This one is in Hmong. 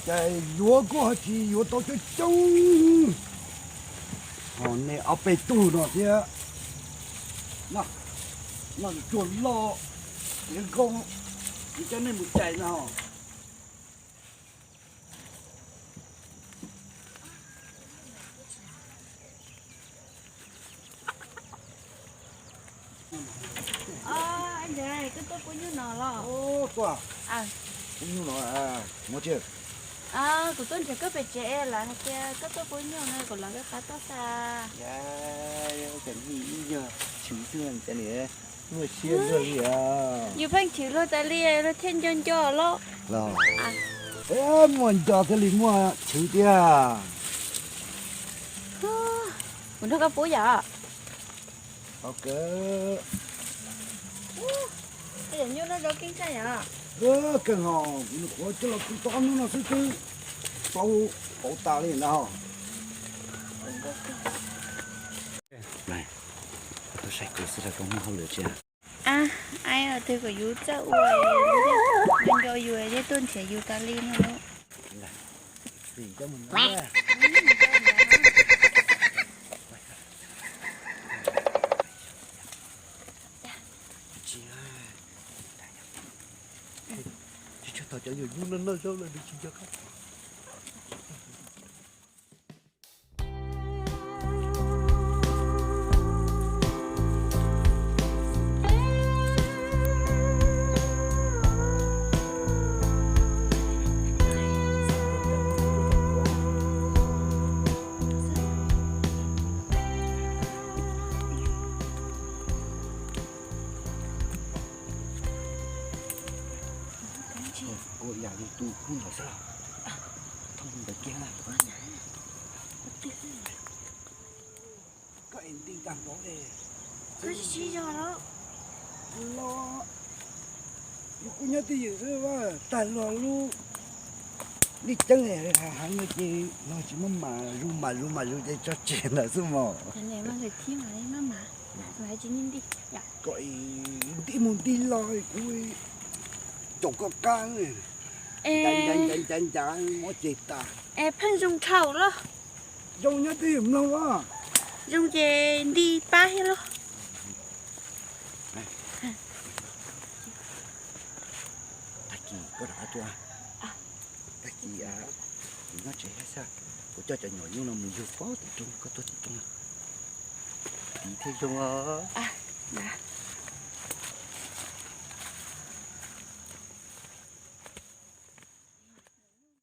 Cais yuav kuj ho tsis yuav tau coob coob, ho nej ob peb tug no thiab. Noj tsuag loj, tiav nkauj, kuv coj nej mus cais no. Koj tuaj kub nyuj no los? Kub nyuj no, muab thiab. Kuv tuaj nrhiav koj pem tsev es lawv hais tias koj tuaj kub nyuj no, kuv los koj qab tuaj xa. Cas ib nyuag chwv xwb cas nim muaj siab luaj li os. Yus pheej chwv luag tas li, luag thiaj nco nco los. Los, muaj nco thiaj li muaj chwv tiag. Kuv nrog koj pub yom. Kawg, nyuj no zoo keej tshaj yom. Kawg ho, kuv nyuam qhuav coj los pw tau ob hnub no xwb twb tau pauv tas li ntag. Tuaj saib kuv xwb los koj muaj hauj lwm tsi? Twb kom yus txawj ua, nco yus thiaj tuaj nrhiav yus tas li no. Tsis tshua tau cov nyuam nyuj no noj zaub lawm nws tsis nco qab. Ua ib yam li tus kub ntawd xwb los? Thauj ntawd kiag na. Koj es nti tag npaum li. Koj tsis sib zog los? Los, yus kuj nyob twj ywm xwb, tag los lub dej ceeb heev no ces los tsis muaj mas, zus mas zus mas zus ces tso tseg ntawd xwb mog. Koj nti mus nti los kuv caum koj qab, ncav ncav ncav muab ceg tas. Es pheej zoo dhau los? Zoo nyob twj ywm mloog los. Zoo ces nti pab thiab los. Tag kis koj rov qab tuaj. Tag kis kuv nyob tsev thiab xwb, kuv coj cov nyuam nyuj no mus yug puag tim roob, koj tuaj tim roob. Tiv thiaj zoo os.